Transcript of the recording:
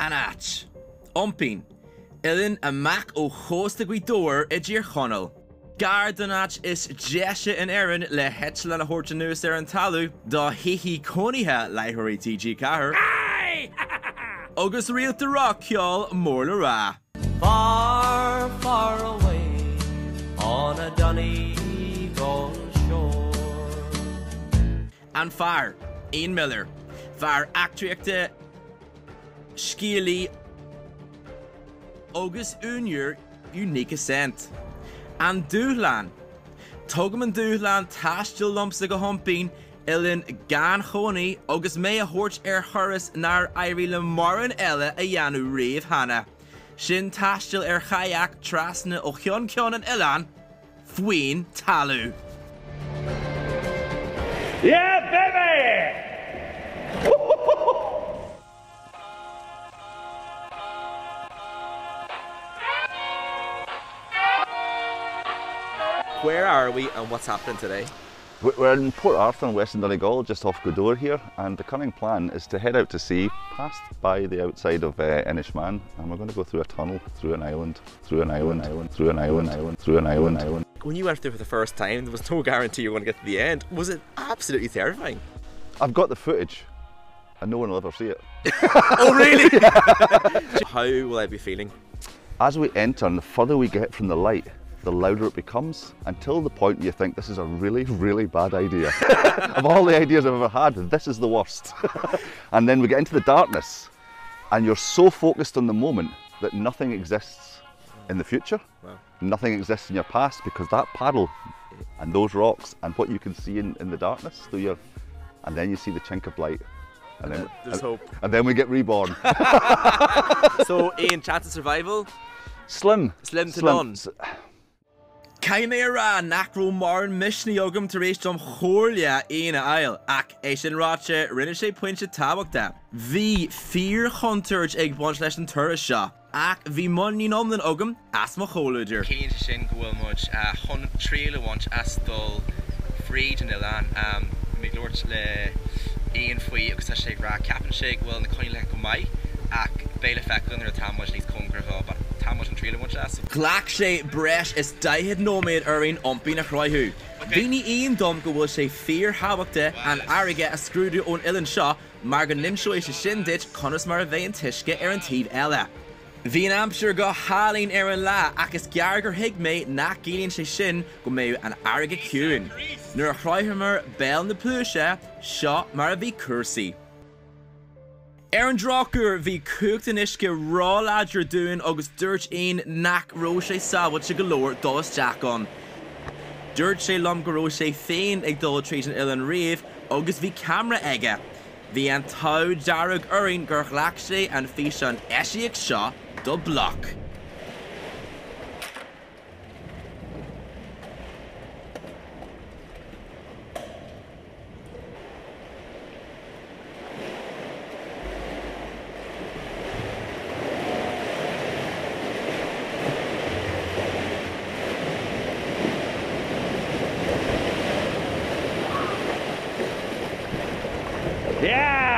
An áit. Iompín. Oileán amach ó chósta Ghaoth Dobhair i dTír Chonaill. Gar don áit is deise in Éirinn le heitleán a thabhairt anuas ar an talamh do thithe cónaithe láithreoirí TG4 agus réalta rac-cheoil mór le rá. Far, far away on a Donegal shore. An fear, Ian Miller, fear eachtraíochta, scéalaí agus úinéir Unique Ascent. An dúshlán. Tugaim an dúshlán taisteal liomsa go hIompín, oileán gan chónaí, agus mé a thabhairt ar thuras nár éirigh le mórán eile a dhéanamh riamh cheana. Sin taisteal ar chadhc trasna ó cheann ceann an oileáin. faoin talamh. Yeah baby! Where are we and what's happening today? We're in Port Arthur in Western Donegal, just off Gaoth Dobhair here, and the cunning plan is to head out to sea, past by the outside of uh, Inishmaan, and we're going to go through a tunnel, through an island, through an island, island, through an island, island, through an island, island. When you went there for the first time, there was no guarantee you were going to get to the end. Was it absolutely terrifying? I've got the footage, and no one will ever see it. oh, really? How will I be feeling? As we enter, and the further we get from the light, the louder it becomes until the point you think this is a really, really bad idea. of all the ideas I've ever had, this is the worst. and then we get into the darkness and you're so focused on the moment that nothing exists in the future. Wow. Nothing exists in your past because that paddle and those rocks and what you can see in, in the darkness through your, and then you see the chink of light. And then, There's and, hope. And then we get reborn. so, Ian, chance of survival? Slim. Slim to Slim. none. Caithfidh mé a rá nach raibh mórán misnigh agam tar éis dom comhairle Ian a fháil, ach é sin ráite, rinne sé pointe tábhachtach. Bhí fíorchontúirt ag baint leis an turas seo, ach bhí muinín iomlán agam as mo chomhluadar. Ciallaíonn sé sin go bhfuil muid chun triail a bhaint as dul fríd an oileán. Bhí mé ag labhairt le Ian faoi agus tá sé ag rá ceapann sé go bhfuil na coinníollacha go maith ach beidh le feiceáil nuair atá muid níos cóngaraí dhó but tá muid chun triail a bhaint as. Ghlac sé breis is 40 nóiméad orainn Iompín a shroicheadh. Mhínigh Ian dom go bhfuil sé fíorthábhachtach an fharraige a scrúdú ón oileán seo mar go n-inseoidh sé sin duit conas mar a bheidh an t-uisce ar an taobh eile. Bhí an aimsir go hálainn ar an lá ach is gearr gur thuig mé nach gciallaíonn sé sin go mbeadh an fharraige ciúin. Nuair a shroicheamar béal na pluaise, seo mar a bhí cúrsaí. Ar an drochuair, bhí cumhacht an uisce róláidir dúinn agus dúirt Ian nach raibh sé sábháilte go leor dul isteach ann. Dúirt sé liom go raibh sé féin ag dul tríd an oileán riamh agus bhí ceamara aige. Bhí an t-ádh dearg orainn gur ghlac sé an físeán eisiach seo do Bloc. Yeah!